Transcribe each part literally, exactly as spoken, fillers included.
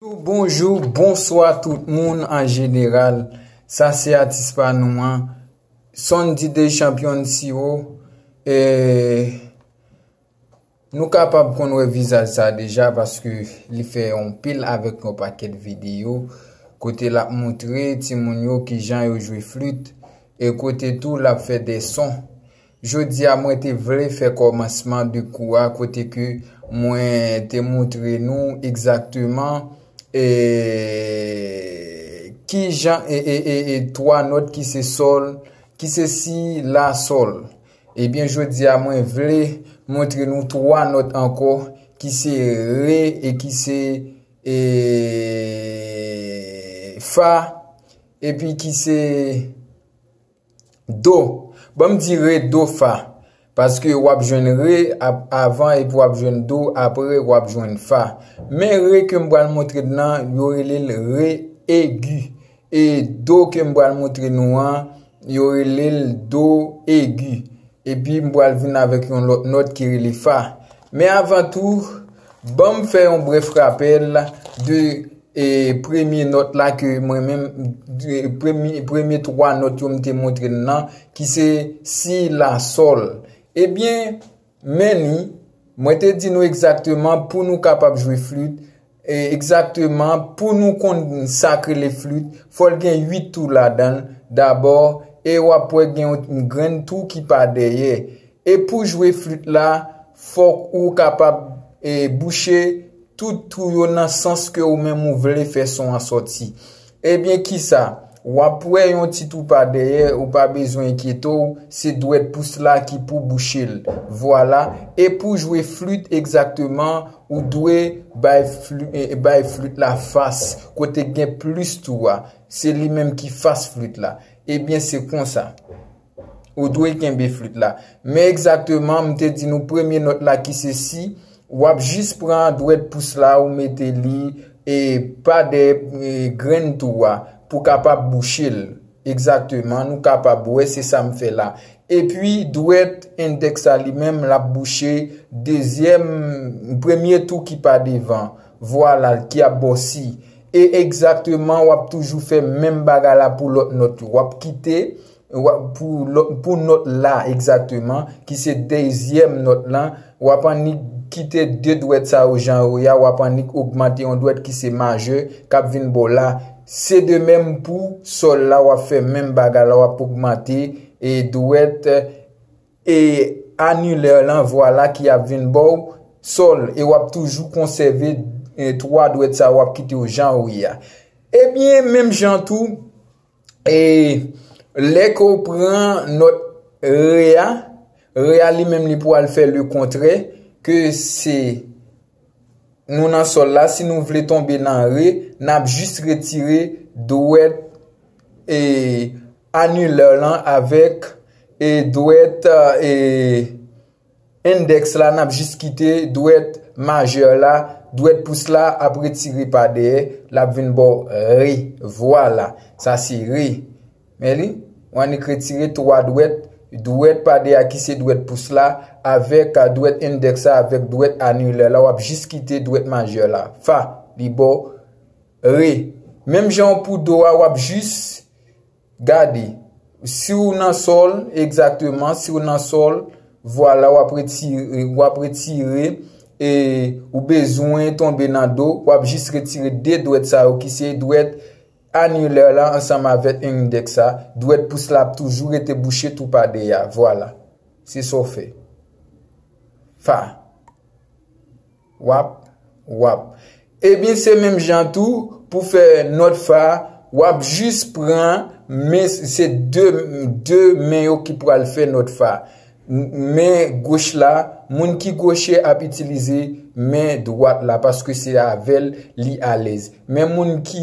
Bonjou, bonswa tout moun an jeneral. Sa se atis pa nou an, Sondy the Champion Siro. E nou kapab konn wè vizaj sa deja paske li fè yon pil avèk yon pakèt videyo kote l ap montre timoun yo kijan yo jwe flit e kote tou l ap fè de son. Jodi a mwen te vle fè kòmansman de kou a kote ke mwen te montre nou egzakteman e kijan e, e, e, e twa nòt ki se sòl, ki se si, la, sòl. Ebyen jodi a mwen vle montre nou twa nòt ankò ki se re e ki se e fa epi ki se do. Ban m di re, do, fa. Paske w ap jwenn re ap- avan epi w ap jwenn do apre, w ap jwenn fa. Men re ke m pral montre n nan, yo rele l re egi. E do ke m pral montre nou an, yo rele l do egi. Epi m pral vin avèk yon lòt nòt ki rele fa. Men avan tou, ban m fè yon brèf rapèl de e premye nòt la ke mwen menm, e premye, premye twa nòt yo m te montre n nan, ki se si, la, sòl. Ebyen, men ni, mwen te di nou egzakteman pou nou kapab jwe flit, e egzakteman pou nou konn sa k rele flit, fò l gen uit tou ladan l dabò, e w ap wè gen yon grenn tou ki pa dèyè. E pou jwe flit la, fòk ou kapab e, bouche tout twou yo nan sans ke ou menm ou vle fè son an sòti. Ebyen kisa? W ap wè yon ti twou pa dèyè, ou pa bezwen enkyete w, se dwèt pous la ki pou bouche l. Vwala. E pou jwe flit egzakteman, ou dwe bay fli- e, bay flit la fas, kote k gen plis twou a. Se li menm ki fas flit la. Ebyen se konsa. Ou dwe kenbe flit la. Men egzakteman, m te di nou premye nòt la ki se si, w ap jis pran dwèt pous la, ou mete li e pa dèyè e grenn twou a pou kapab bouche l. Egzakteman, nou kapab wè se sa m fè la. Epi dwèt endèks la li menm l ap bouche dezyèm, premye twou ki pa devan. Vwala, ki ap bò si. E egzakteman, w ap toujou fè menm bagay la pou lòt nòt yo. W ap kite w ap- pou, lò- pou nòt la egzakteman, ki se dezyèm nòt lan, w ap annik kite de dwèt sa yo jan yo ye a, w ap annik ogmante yon dwèt ki se majè k ap vin bò la. Se de menm pou sòl la, w ap fè menm bagay la, w ap ogmante e dwèt e anilè lan, vwala, ki ap vin bò w sòl, e w ap toujou konsève e twa dwèt sa yo, w ap kite yo jan yo ye a. Ebyen, menm jan tou, e lè ke w pran nòt re a, re a li menm li pral fè le kontrè, ke se nou nan sòl la, si nou vle tonbe nan re, n ap jis retire dwèt e anilè lan avèk e dwèt e endèks la, n ap jis kite dwèt majè la, dwèt pous la ap retire pa dèyè, l ap vin ba w re. Vwala, sa se re. Men li, w annik retire twa dwèt, dwèt pa dèyè a ki se dwèt pous la, avèk a dwèt endèks la, avèk dwèt anilè la, w ap jis kite dwèt majè la. Fa, li ba w re. Menm jan pou do a, w ap jis gade. Si w nan sòl, egzakteman, si w nan sòl, vwala, w ap retire, w ap retire, e ou bezwen tonbe nan do, w ap jis retire de dwèt sa yo ki se dwèt anilè la ansanm avèk endèks la, dwèt pous la ap toujou rete bouche tou pa dèyè a. Vwala. Se sa w fè. Fa. W ap, w ap. Ebyen, se menm jan tou, pou fè nòt fa, w ap jis pran men, se de, de men yo ki pral fè nòt fa. Men goch la, moun ki goche ap itilize men dwat la, paske se avè l li alèz. Men moun ki,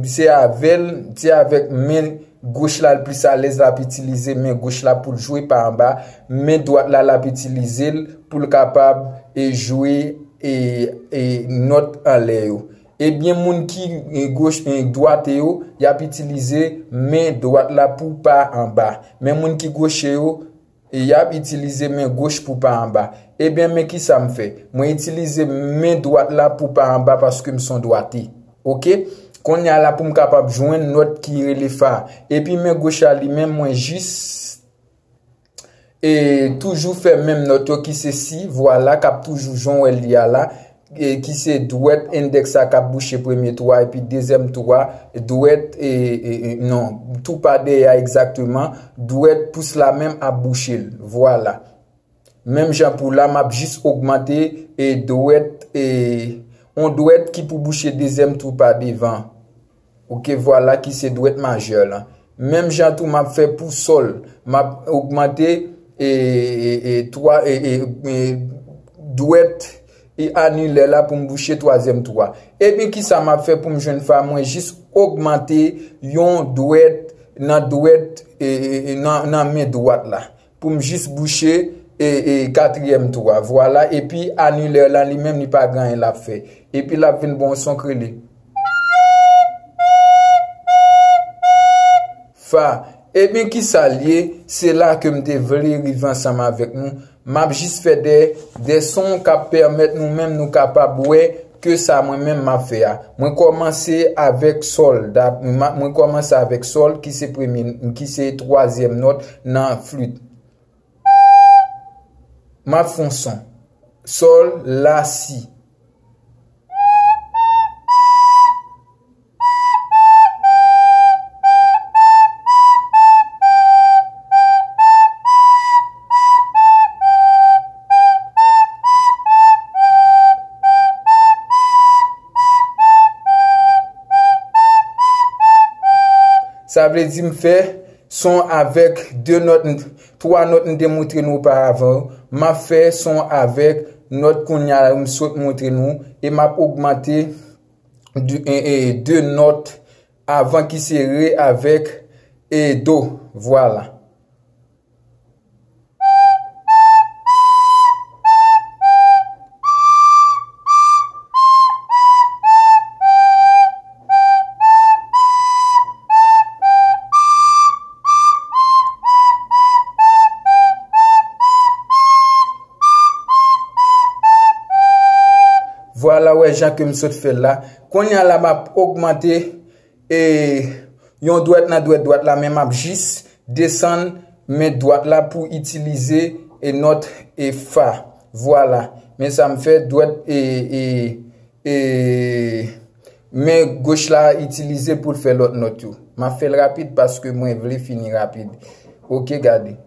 se avè l, se avèk men goch la l plis alèz, l ap itilize men goch la pou l jwe pa anba, men dwat la, l ap itilize l pou l kapab e jwe e, e nòt anlè yo. Ebyen, moun ki e, goch, e, dwate yo, y ap itilize men dwat la pou pa anba. Men moun ki goche yo, e y ap itilize men goch pou pa anba. Ebyen, men kisa m fè? Mwen itilize men dwat la pou pa anba paske m se yon dwate. Oke? Kounye a la pou m kapab jwenn nòt ki rele fa. Epi men goch la li menm, mwen jis e toujou fè menm nòt yo ki se si, vwala, k ap toujou jan w wè l ye a la, e ki se dwèt endèks la k ap bouche premye tou a, epi dezyèm tou a, dwèt, e, e, e, non, tou pa dèyè a egzakteman, dwèt pous la menm ap bouche l. Vwala. Menm jan pou la, m ap jis ogmante e dwèt, e yon dwèt ki pou bouche dezyèm tou pa devan. Oke, vwala ki se dwèt majè la. Menm jan tou m ap fè pou sòl, m ap ogmante e, e, e, twa, e, e, e, dwèt e anilè la pou m bouche twazyèm tou a. Ebyen, kisa m ap fè pou m jwenn fa? Mwen jis ogmante yon dwèt nan dwèt, e, e, e, nan, nan men dwat la. Pou m jis bouche e, e, katriyèm tou a. Vwala, epi anilè la li menm li pa gen anyen l ap fè. Epi l ap vin ba w yon son k rele fa. Ebyen, kisa l ye? Se la ke m te vle rive ansanm avèk nou. M ap jis fè de, de son k ap pèmèt nou menm nou kapab wè ke sa mwen menm m ap fè a. Mwen kòmanse avèk sòl. Da-, m a-, mwen kòmanse avèk sòl ki se premye, ki se twazyèm nòt nan flit. M ap fè yon son. Sòl, la, si. Sa vle di m fè son avèk de nòt, twa nòt m te montre nou oparavan yo. M ap fè son avèk nòt kounye a m sot montre nou e m ap ogmante de, e, e, de nòt avan ki se re avèk e do. Vwala. Vwala, wè jan ke m sot fè l la. Kounye a la, m ap ogmante e yon dwèt nan dwèt dwat la, men m ap jis desann men dwat la pou itilize e nòt e fa. Vwala. Men sa m fè, dwèt e, e, e men goch la itilize pou l fè lòt nòt yo. M ap fè l rapid paske mwen vle fini rapid. Oke, gade.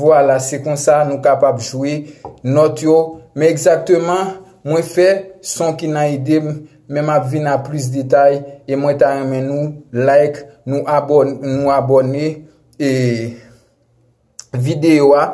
Vwala, se konsa nou kapab jwe nòt yo. Men egzakteman, mwen fè son ki nan ide m, men m ap vin a plis detay, e mwen ta renmen nou like, nou abòn-, nou abòne, e videyo a,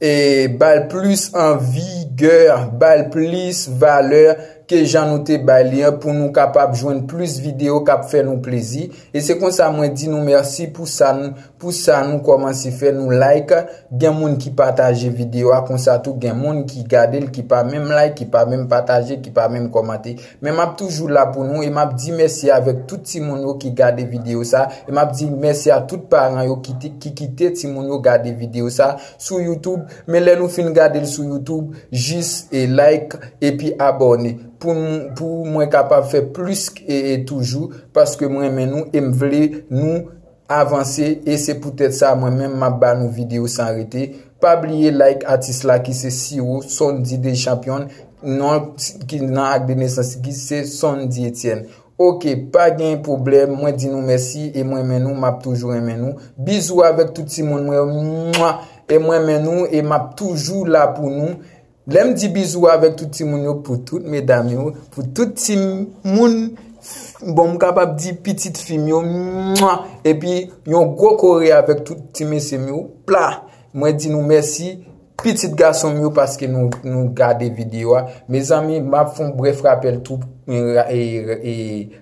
e ba l plis an vigè, ba l plis valè ke jan nou te bay li an, pou nou kapab jwenn plis videyo k ap fè nou plezi. E se konsa mwen di nou mèsi pou sa n-, pou sa nou kòmanse fè, nou like, gen moun ki pataje videyo a, konsa tou gen moun ki gade l, ki pa menm like, ki pa menm pataje, ki pa menm kòmante. Men m ap toujou la pou nou e m ap di mèsi avèk tout timoun yo ki gade videyo sa. E m ap di mèsi a tout paran yo ki te, ki kite timoun yo gade videyo sa sou YouTube. Men lè nou fin gade l sou YouTube, jis e like epi abòne pou m, pou mwen kapab fè plis e, e toujou, paske m renmen nou e m vle nou avanse, e se poutèt sa mwen menm m ap ba nou videyo san rete. Pa bliye like atis la ki se Siro Sondy de Champion, non ki nan ak de nesans ki se Sondy Etienne. Oke, pa gen pwoblèm, mwen di nou mèsi e mwen renmen nou, m ap toujou renmen nou. Bizou avèk tout timoun mwen yo, mwa, e mwen renmen nou e m ap toujou la pou nou. Lè m di bizou avèk tout timoun yo, pou tout medam yo, pou tout timoun, bon, m kapab di pitit fi m yo, mwa, epi yon gwo kore avèk tout ti mesye m yo, pla. Mwen di nou mèsi, pitit gason m yo, paske nou, nou gade videyo a. Mezanmi, m ap fè yon brèf rapèl tou, e, e, e,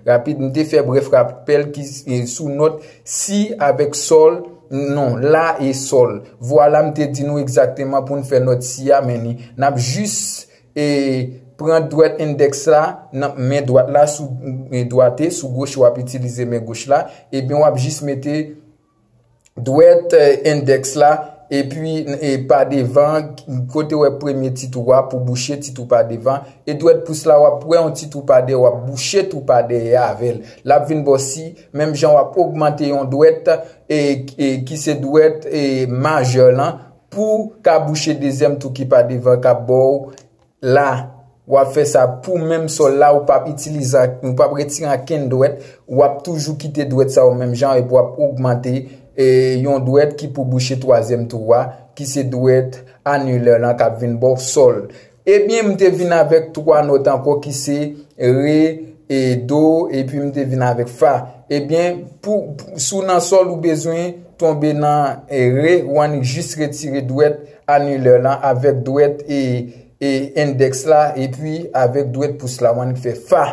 rapid. M te fè brèf rapèl ki, e, sou nòt si avèk sòl, non, la e sòl. Vwala, m te di nou egzakteman pou n fè nòt si a, men ni. N ap jis e pran dwèt endèks la nan men dwat la sou e dwate, sou goch w ap itilize men goch la, ebyen w ap jis mete dwèt endèks la, epi e pa devan, kote w wè premye ti twou a pou bouche ti twou pa devan, e dwèt pous la w ap wè yon ti twou pa dèyè, w ap bouche twou pa dèyè avè l. L ap vin ba w si, menm jan w ap ogmante yon dwèt e, e ki se dwèt e majè lan, pou ka bouche dezyèm twou ki pa devan k ap ba w la, w ap fè sa pou menm sòl la, ou p ap itilize, ou p ap retire ankenn dwèt, w ap toujou kite dwèt sa yo menm jan, epi w ap ogmante e, yon dwèt ki pou bouche twazyèm twou a, ki se dwèt anilè lan k ap vin ba w sòl. Ebyen, m te vin avèk twa nòt ankò ki se re, e do, epi m te vin avèk fa. Ebyen, pou, pou- si w nan sòl, ou bezwen tonbe nan e, re, w annik jis retire dwèt anilè lan avèk dwèt e, e endèks la, epi avèk dwèt pous la, w annik fè fa.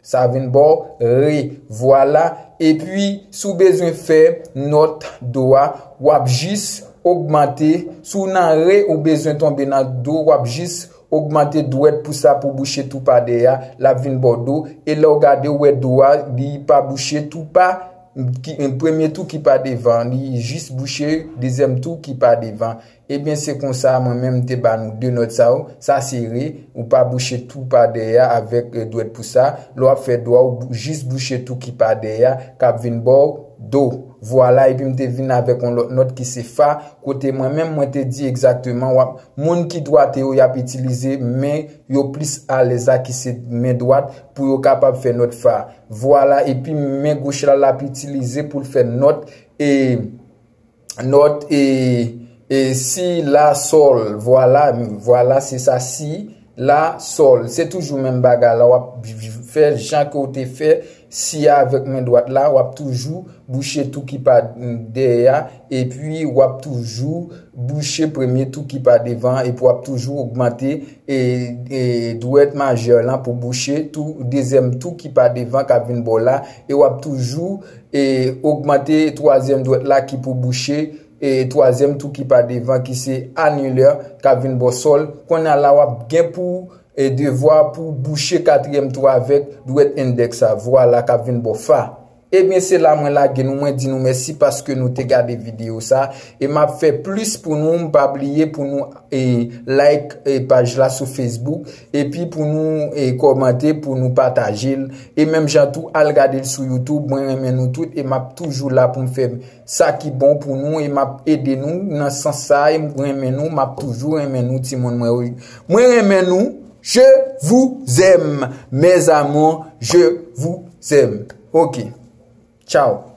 Sa vin ba w re. Vwala. Epi, si w bezwen fè nòt do a, w ap jis ogmante. Si w nan re, ou bezwen tonbe nan do, w ap jis ogmante dwèt pous la pou bouche twou pa dèyè a, l ap vin ba w do. E lè w gade, w wè do a, li pa bouche twou pa, ki, premye twou ki pa devan, li jis bouche dezyèm twou ki pa devan. Ebyen, se konsa, mwen menm, m te ba nou de nòt sa yo. Sa se re, ou pa bouche twou pa dèyè avèk e, dwèt pous la. Lè w ap fè do a, ou bou- jis bouche twou ki pa dèyè, k ap vin ba w do. Vwala, epi m te vin avèk yon lòt nòt ki se fa, kote mwen menm, mwen te di egzakteman, w ap, moun ki dwate yo, y ap itilize men yo plis alèz la, ki se men dwat, pou yo kapab fè nòt fa. Vwala, epi men goch la, l ap itilize pou l fè nòt e nòt e, e si, la, sòl. Vwala, vwala, se sa, si, la, sòl. Se toujou menm bagay la, w ap fè jan ke w te fè si a avèk men dwat la, w ap toujou bouche twou ki pa dèyè a, epi w ap toujou bouche premye twou ki pa devan, epi w ap toujou ogmante e, e dwèt majè lan pou bouche twou, dezyèm twou ki pa devan k ap vin ba w la, e w ap toujou e ogmante twazyèm dwèt la ki pou bouche e twazyèm twou ki pa devan, ki se anilè, k ap vin ba w sòl. Kounye a la, w ap gen pou e devwa pou bouche katriyèm twou avèk dwèt endèks la. Vwala, k ap vin ba w fa. Ebyen, se la mwen lage nou. Mwen di nou mèsi paske nou te gade videyo sa. E m ap fè plis pou nou. M pa bliye pou nou e like e paj la sou Facebook. Epi pou nou e kòmante, pou nou pataje l. E menm jan tou, al gade l sou YouTube. Mwen renmen nou tout e m ap toujou la pou m fè sa ki bon pou nou e m ap ede nou nan sans sa a. E m renmen nou, m ap toujou renmen nou, timoun mwen yo. Mwen renmen nou. Je vous aime, mes amours, je vous aime. Ok. Tchao.